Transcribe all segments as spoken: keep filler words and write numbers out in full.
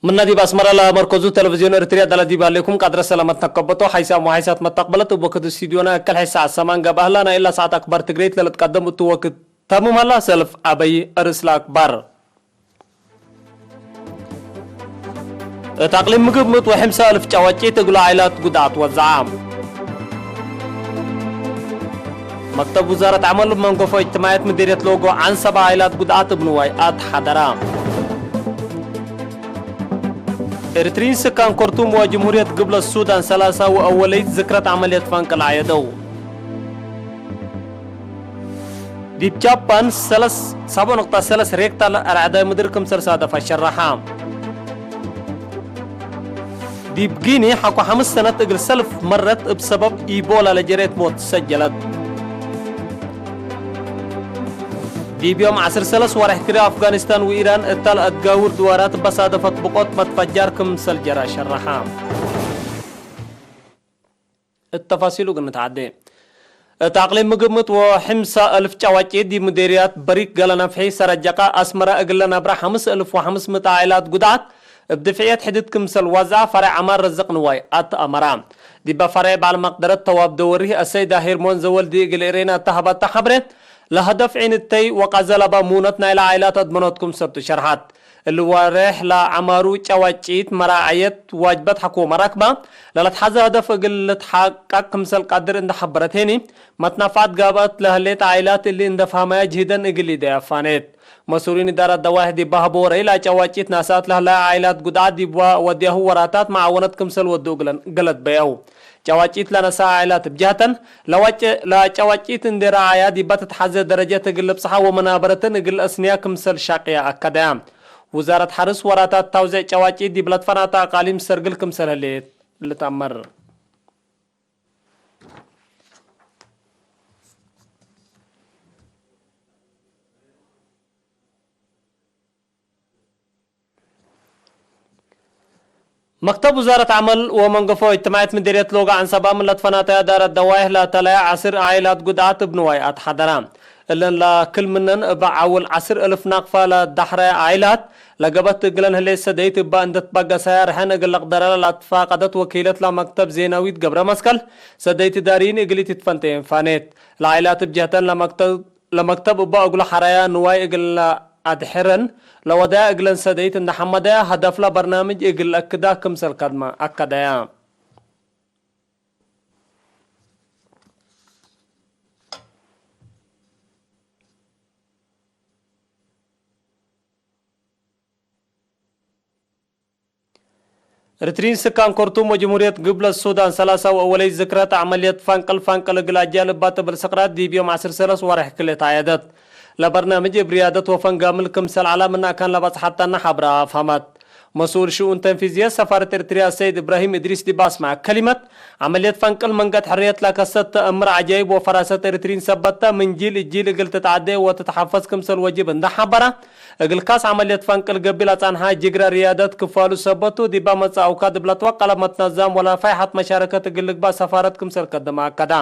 ምነ ዲብ አስመረ ለመርከዙ ቴሌቪዝዮን ኤሪትርያ ዳለ ዲብ ሀሌኩም ቃድረ ሰላመት ነከበቶ። ሐይሳም ወሐይሳት መተቅበለት እብ ወክድ ስቱድዮነ እክል ሐይስ ሰዓት ሰማን ገብአ ህላ። ናይ እላ ሰዓት አክባር ትግሬት ለልትቀደም እቱ ወክድ ተምም ሀላ። ሰልፍ አበይ ርእስ ለአክባር እት አቅሊም ምግብ ምእት ወሐምሳ አልፍ ጨዋጪት እግሉ ዓይላት ጉድዓት ወዘዐ። መክተብ ውዛረት ዐመል መንገፎ እጅትማዕየት ምዴርየት ሎጎ ዐንሰበ ዓይላት ጉድዓት እብ ንዋይ አትሐደራ። ኤሪትሪን ስካን ኮርቱም ወጅምሁርየት ግብለት ሱዳን ሰላሳ ወአወለይት ዝክረት ዐመልየት ፈንቅል አየደው። ዲብ ጃፓን ሰለስ፣ ሰብዕ ነቅጠት ሰለስ ሬክታር ለአርዐደ ምድር ክምሰል ሳደፈ ሸረሐ። ዲብ ጊኒ ሐቆ ሐምስ ሰነት እግል ሰልፍ መረት እብ ሰበብ ኢቦላ ለጀሬት ሞት ሰጀለት። ዲብ ዮም ዐስር ሰለስ ወርሕ ክሪ አፍጋኒስታን ወኢራን እተ ለአትጋውር ድዋራት እበ ሳደፈት ብቆት መትፈጃር ክምሰል ጀረ ሸረሐ። እት ተፋሲሉ እግል ንትዓዴ። እት አቅሊም ምግብ ምእት ወሐምሳ አልፍ ጨዋጪት ዲብ ምዴርያት በሪክ ገለ ነፍሒ ሰረጀቀ። አስመረ እግለ ነብረ ሐምስ አልፍ ወሐምስ ምእት ዓኢላት ጉድዓት እብ ድፍዕየት ሕድድ ክምሰል ዋዝዐ ፈሬዕ ዐማር ረዝቅ ንዋይ አትአመረ። ዲበ ፈሬዕ በዐል መቅደረት ተዋብ ደወሪህ አሰይዳ ሄርሞን ዘወልዲ እግል ኤሬና እተ ሀበተ ሐብሬ፣ ለሀደፍ ዒንተይ ወቀዘ ለበ ሙነት ናይለ ዓኢላት አድመኖት ክምሰልቱ ሸርሐት። እሊ ወሬሕ ለዐማሩ ጨዋጪት መራዐየት ዋጅበት ሐቆ መራክበ ለለትሐዘ ሀደፍ እግል ልትሐቀቅ ክምሰል ቀድር እንደ ሐበረት ሄኒ፣ መትነፍዐት ጋብአት ለህሌት ዓኢላት እሊ እንደ ፈሀመያ ጅህደን እግል ኢደያ ፋኔት። መስኡሊን እዳረት ደዋይሕ ዲብ በሀቦ ወረይ ለጨዋጪት ናሰአት ለህለያ ዓኢላት ጉድዓት ዲብ ወድያሁ ወራታት መዓወነት ክምሰል ወዱ እግለን ገለት በየው። ጨዋጪት ለነሰአ ዓኢላት እብ ጀህተን፣ ለዋጨ-፣ ለጨዋጪት እንዴ ረአያ ዲበ ትትሐዜ ደረጀት እግል ልብጽሐ ወመናበረትን እግል አስንያ ክምሰል ሻቅያ አከደያ። ውዛረት ሐርስ ወራታት ታውዜዕ ጨዋጪት ዲብ ለትፈናተ አቃሊም ሰርግል ክምሰል ህሌት ልትአመር። መክተብ ውዛረት ዐመል ወመንገፎ እጅትማዕየት ምዴርየት ሎጋ ዐንሰበ ምን ለትፈናተያ ዳረት ደዋይሕ ለተለያ ዐስር ዓኢላት ጉድዓት እብ ንዋይ አትሐደራ። እለን ለክል ምነን እብ ዐውል ዐስር እልፍ ናቅፋ ለዳሕረያ ዓኢላት ለገበት እግለን ህሌት ሰደይት እበ እንደ ትበገሰያ ርሐን እግል ለቅደረለ ለአትፋቀደት ወኪለት ለመክተብ ዜናዊት ገብረ መስቀል፣ ሰደይት ዳርዪን እግል ኢትትፈንተየን ፋኔት። ለዓኢላት እብ ጀህተን ለመክተብ ለመክተብ እበ እግሉ ሐረያ ንዋይ እግል ለአድሕረን ለወደያ እግለን ሰደይት እንደ ሐመደያ ሀደፍለ በርናምጅ እግል ለአክዳ ክምሰል ከድመ አከደያ። ኤሪትሪን ስካን ኮርቱም ወጅምሁርየት ግብለት ሱዳን ሰላሳ ወአወለይት ዝክረት ዐመልየት ፈንቅል ፈንቅል እግል አጃልብ ባጥ እብል ስቅራት ዲብ ዮም ዐስር ሰለስ ወርሕ ክልኤ ተአየደት። ለበርናምጅ እብ ርያደት ወፈንጋምል ክምሰል ዐላ ምን አካን ለበጽሐተነ ሐብረ አፍሀመት። መስኡል ሽኡን ተንፊዝየት ሰፋረት ኤሪትርያ ሰይድ እብራሂም እድሪስ ዲብ አስመዐ ከሊመት፣ ዐመልየት ፈንቅል መንገድ ሕርየት ለከሰት ተአምር ዐጃይብ ወፈራሰት ኤሪትሪን ሰበት ተ፣ ምን ጂል እጂል እግል ትትዐዴ ወትትሐፈዝ ክምሰል ወጅብ እንደ ሐበረ፣ እግል ካስ ዐመልየት ፈንቅል ገቢል አጻንሐ ጅግረ ርያደት ክፋሉ ሰበቱ፣ ዲበ መጽአ አውካድ እብ ለትወቀለ መትነዛም ወለፋይሐት መሻረከት እግል ልግባእ ሰፋረት ክምሰል ከደመ አከደ።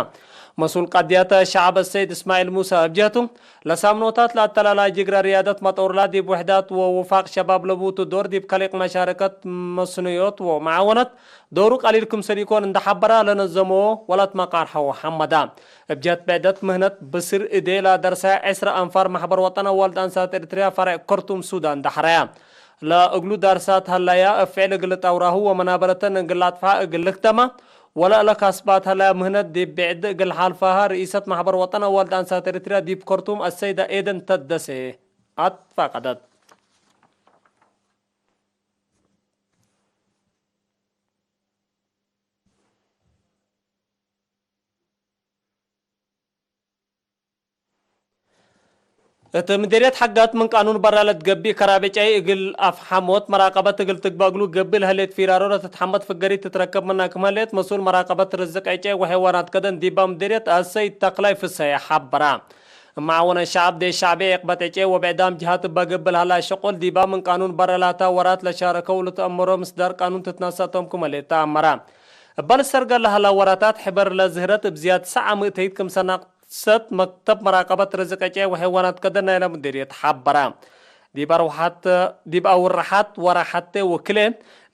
መስኡል ቀድየተ ሸዐብ አሰይድ እስማዒል ሙሳ እብ ጀህቱ፣ ለሳምኖታት ለአተላላይ ጅግረ ርያደት መጠውርላ ዲብ ውሕዳት ወውፋቅ ሸባብ ለቡቱ ዶር ዲብ ከሊቅ መሻረከት መስኑዮት ወመዓወነት ዶሩ ቀሊል ክምሰል ኢኮን እንደ ሐበረ ለነዘሞ ወለትመቃርሐው ሐመደ። እብ ጀህት ብዕደት ምህነት ብስር እዴ ለደርሰ ዐስረ አንፋር ማሕበር ወጠን አዋልድ አንሳት ኤሪትርያ ፈርዕ ከርቱም ሱዳን ዳሕረያ። ለእግሉ ዳርሳት ሀለያ እብ ፍዕል እግል ልጠውራሁ ወመናበረተን እግል ለአጥፍሐ እግል ልክተማ ወለእለ ካስባት ሀለያ ምህነት ዲብ ብዕድ እግል ሐልፋሃ ርኢሰት ማሕበር ወጠን አዋልድ አንሳት ኤሪትርያ ዲብ ከርቱም አሰይደ ኤደን ተደሴ አትፋቀደት። እት ምዴርየት ሐጋት ምን ቃኑን በራ ለትገቢእ ከራቤ ጫይ እግል አፍሐሞት መራቀበት እግል ትግበእ እግሉ ገብእ ለህሌት ፊራሮ ለትትሐመት ፍገሪት ትትረከብ ምና ክም ህሌት መስኡል መራቀበት ርዝቅ ዔጫይ ወሐይዋናት ከደን ዲባ ምዴርየት አሰይድ ተክላይ ፍሰየ ሐበራ። እማዕወነ ሸዐብ ዴሽ ሸዕቤ፣ ዔቅበት ዕጬ ወብዕዳም ጅሃት እበ ገብእ ለሀላ ሽቁል ዲባ ምን ቃኑን በረ ላታ ወራት ለሻረከው ልትአመሮ ምስዳር ቃኑን ትትናሰእ ቶም ክመ ሌት ተአመረ። እበ ልሰርገል ለሀላ ወራታት ሕበር ለዝህረት እብ ዝያድ ሰዓ ምእተይት ክምሰ ናቅሰት መክተብ መራቀበት ርዝቅ ዕጬ ወሐይዋናት ከደን ናይለ ሙዲርየት ሐበረ። ዲብ አርወሐት፣ ዲብ አውርሐት ወራሐቴ ወክልኤ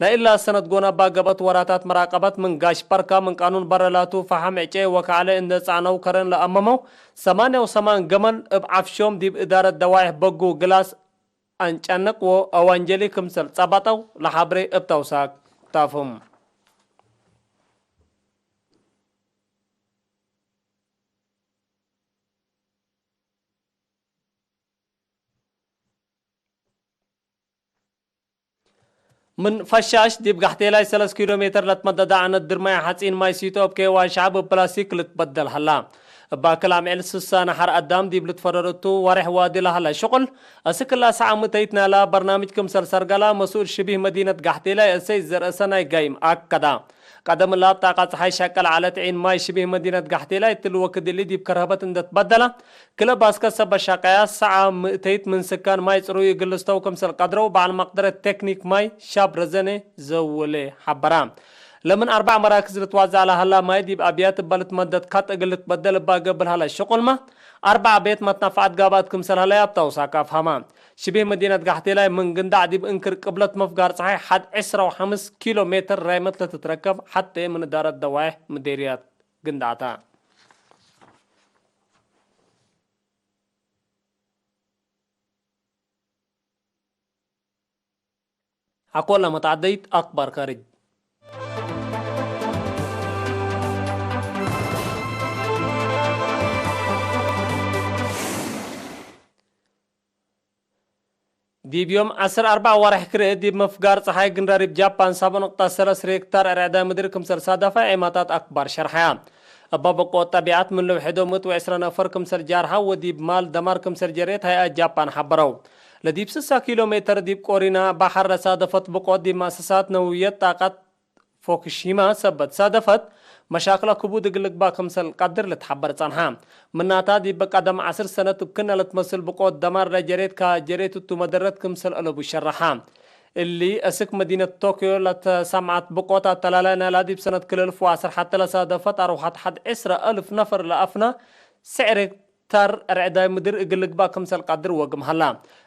ናይ እላ ሰነት ጎነ እባ ገብአት ወራታት መራቀበት ምን ጋሽ በርካ ምን ቃኑን በረ ላቱ ፈሐም ዕጬ ወከዕለ እንዴ ጸዕነው ከረን ለአመመው ሰማንያ ወሰማን ገመል እብ ዐፍሾም ዲብ እዳረት ደዋይሕ በጉ ግላስ አንጨንቅ ወአዋንጀሊ ክምሰል ጸበጠው ለሐብሬ እብ ተውሳክ ታፍም። ምን ፈሻሽ ዲብ ጋሕቴላይ ሰለስ ኪሎ ሜትር ለትመደደ ዐነት ድርማይ ሐጺን ማይ ሲቶ እብ ኬዋን ሸዐብ እብ ፕላስቲክ ልትበደል ሀላ። እባ ክል አምዕል ስሳ ነሐር አዳም ዲብ ልትፈረር እቱ ወሬሕ ዋዲ ለሀላ ሽቁል፣ አስክ እላ ሰዓ ምእተይት ናላ በርናምጅ ክምሰል ሰርገላ መስኡል ሽቢህ መዲነት ጋሕቴላይ እሰይ ዘርእሰናይ ጋይም አከዳ። ቀደም እላ እብ ጣቃ ጸሓይ ሸቀል ዐለት ዒን ማይ ሽቢህ መዲነት ጋሕቴላይ እትሊ ወክድ እሊ ዲብ ከርሀበት እንዴ ትበደለ፣ ክለ ባስከት ሰበት ሸቀያ ሰዓ ምእተይት ምን ስካን ማይ ጽሩይ እግል ልስተው ክምሰል ቀድረው በዐል መቅደረት ቴክኒክ ማይ ሻብ ረዘነ ዘወሌ ሐበራ። ለምን አርበዕ መራክዝ ልትዋዘዕ ለሀላ ማይ ዲብ አብያት እበ ልትመደድ ካጥ እግል ልትበደል እባ ገብእ ለሀላ ሽቁልመ፣ አርበዕ ቤት መትነፈዐት ጋብአት ክምሰል ሀለያ እብ ተውሳክ አፍሀመ። ሽቢህ መዲነት ጋሕቴላይ ምን ግንዳዕ ዲብ እንክር ቅብለት መፍጋር ጸሓይ ሐድ ዕስራ ወሐምስ ኪሎ ሜትር ራይመት ለትትረከብ ሐቴ ምን እዳረት ደዋይሕ ምዴርያት ግንዳዕታ። ሐቆለ መትዐደይት አክባር ካርጅ። ዲብ ዮም ዐስር አርበዕ ወርሕ ክርኤ፣ ዲብ መፍጋር ጸሓይ ግንዳሪብ ጃፓን፣ ሳብዕ ነቅጣት ሰለስ ሬክታር ዕርዕዳይ ምድር ክምሰል ሳደፈ ዔማታት አክባር ሸርሐያ። እበ በቆት ጠቢዐት ምን ልውሕዶ ምእት ወዕስራ ነፈር ክምሰል ጃርሐው ወዲብ ማል ደማር ክምሰል ጀሬት ሀይአት ጃፓን ሐበረው። ለዲብ ስሳ ኪሎ ሜትር ዲብ ቆሪና በሐር ለሳደፈት በቆት፣ ዲብ መአሰሳት ነውየት ጣቀት ፎኩሺማ ሰበት ሳደፈት መሻክለ ክቡድ እግል ልግባእ ክምሰል ቀድር ልትሐበር ጸንሐ። ምናታ፣ ዲብ ቀደም ዐስር ሰነት እብ ክእነ ለትመስል ብቆት ደማር ለጀሬት ከጀሬት እቱ መደረት ክምሰል አለቡ ሸረሐ። እሊ፣ አስክ መዲነት ቶክዮ ለተሰምዐት ብቆት አተላላይ ናይላ ዲብ ሰነት ክልኤ እልፍ ወዐስር ሐቴ ለሳደፈት አርወሐት ሐድ ዕስረ አልፍ ነፈር ለአፍነ ስዕር ሄክታር ርዕዳይ ምድር እግል ልግባእ ክምሰል ቀድር ወግም ሀላ።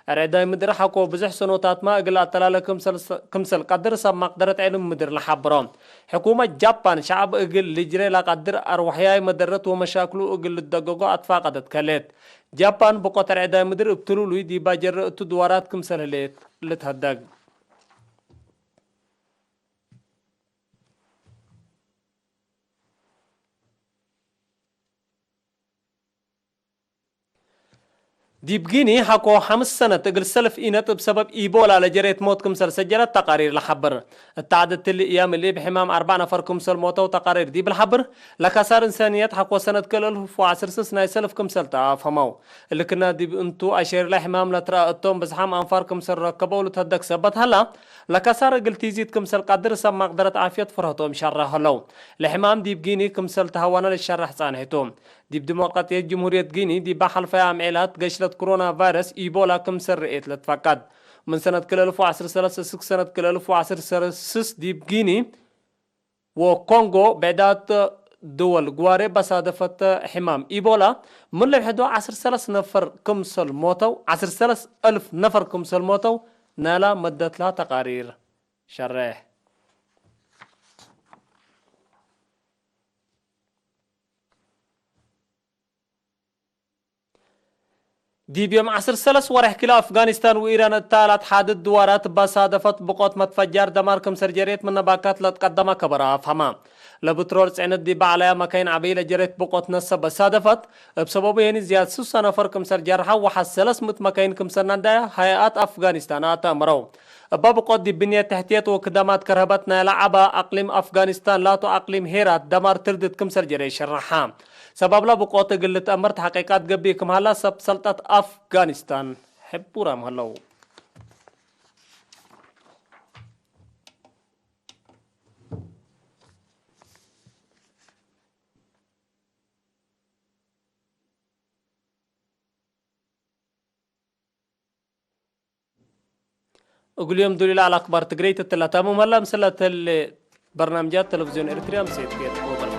ርዕዳይ ምድር ሐቆ ብዙሕ ሰኖታትመ እግል አተላለ ክምሰል፣ ክምሰል ቀድር ሰብ መቅደረት ዕልም ምድር ለሐብሮ። ሕኩመት ጃፓን ሸዐብ እግል ልጅሬ ለቀድር አርወሕያይ መደረት ወመሻክሉ እግል ልደገጎ አትፋቀደት ከሌት። ጃፓን ብቆት ርዕዳይ ምድር እብ ትሉሉይ ዲባ ጀረ እቱ ድዋራት ክምሰል ህሌት ልትሀደግ። ዲብ ጊኒ ሐቆ ሐምስ ሰነት እግል ሰልፍ ኢነጥብ ሰበብ ኢቦላ ለጀሬት ሞት ክምሰል ሰጀለት ተቃሪር ለሐብር። እት ዐድ እትሊ እያም እሊ እብ ሕማም አርበዕ ነፈር ክምሰል ሞተው ተቃሪር ዲብ ለሐብር፣ ለከሳር እንሳንየት ሐቆ ሰነት ክል እልፍ ወዐስር ስስ ናይ ሰልፍ ክምሰል ተአፍሀመው። እሊ ክና ዲብ እንቱ አሸርለ ሕማም ለትረአ እቶም ብዝሓም አንፋር ክምሰል ረከበው ልትሀደግ ሰበት ሀላ፣ ለከሳር እግል ቲዚድ ክምሰል ቀድር ሰብ መቅደረት ዓፍየት ፈርሀቶም ሸረሕ ህለው። ለሕማም ዲብ ጊኒ ክምሰል ተሀወነ ልሸረሕ ጻንሒቱ። ዲብ ዲሞቅራጥየት ጅምሁርየት ጊኒ ዲበ ሐልፈየ አምዔላት ገሽለት ክሮና ቫይረስ ኢቦላ ክምሰል ርኤት ለትፈቀድ። ምን ሰነት ክል እልፍ ወዐስር ሰለስ እስክ ሰነት ክል እልፍ ወዐስር ሰለስ ዲብ ጊኒ ወኮንጎ ብዕዳት ድወል ግዋሬ በሳደፈት ሕማም ኢቦላ ምን ለውሕዶ ዐስር ሰለስ ነፈር ክምሰል ሞተው፣ ዐስር ሰለስ አልፍ ነፈር ክምሰል ሞተው ናላ መደትላ ተቃሪር ሸሬሕ። ዲብ ዮም ዐስር ሰለስ ወርሕ ክልኤ አፍጋኒስታን ወኢራን እት ዐለት ሓድድ ድዋራት እባ ሳደፈት ብቆት መትፈጃር ደማር ክምሰል ጀሬት ምነ ባካት ለትቀደመ ከበረ አፍሀመ። ለብትሮል ጽዕነት ዲብ ዐለያ መካይን ዐበይ ለጀሬት ብቆት ነሰ በሳደፈት፣ እብ ሰበቡ ሄኒ ዝያድ ሱሳ ነፈር ክምሰል ጀርሐ ወሐት ሰለስ ምእት መካይን ክምሰል ነዳየ ሀይአት አፍጋኒስታን አተአምረው። እበ ብቆት ዲብ ብንየት ተሕትየት ወክዳማት ከርሀበት ናይለ ዐበ አቅሊም አፍጋኒስታን ላቱ አቅሊም ሄራት ደማር ትርድት ክምሰል ጀሬ ሸረሐ። ሰባብለ ብቆት እግል ልትአመር ተሐቂቃት ገብእ ክም ሀላ ሰብ ሰልጠት አፍጋኒስታን ሕቡራም ሀለው። እግል ዮም ዱሊላ ለአክባር ትግረይት እትላ ታምም ሀላ፣ ምስለ ተሌ በርናምጃት ተለፍዝዮን ኤሪትርያ ምሴት ጌት ኦበል።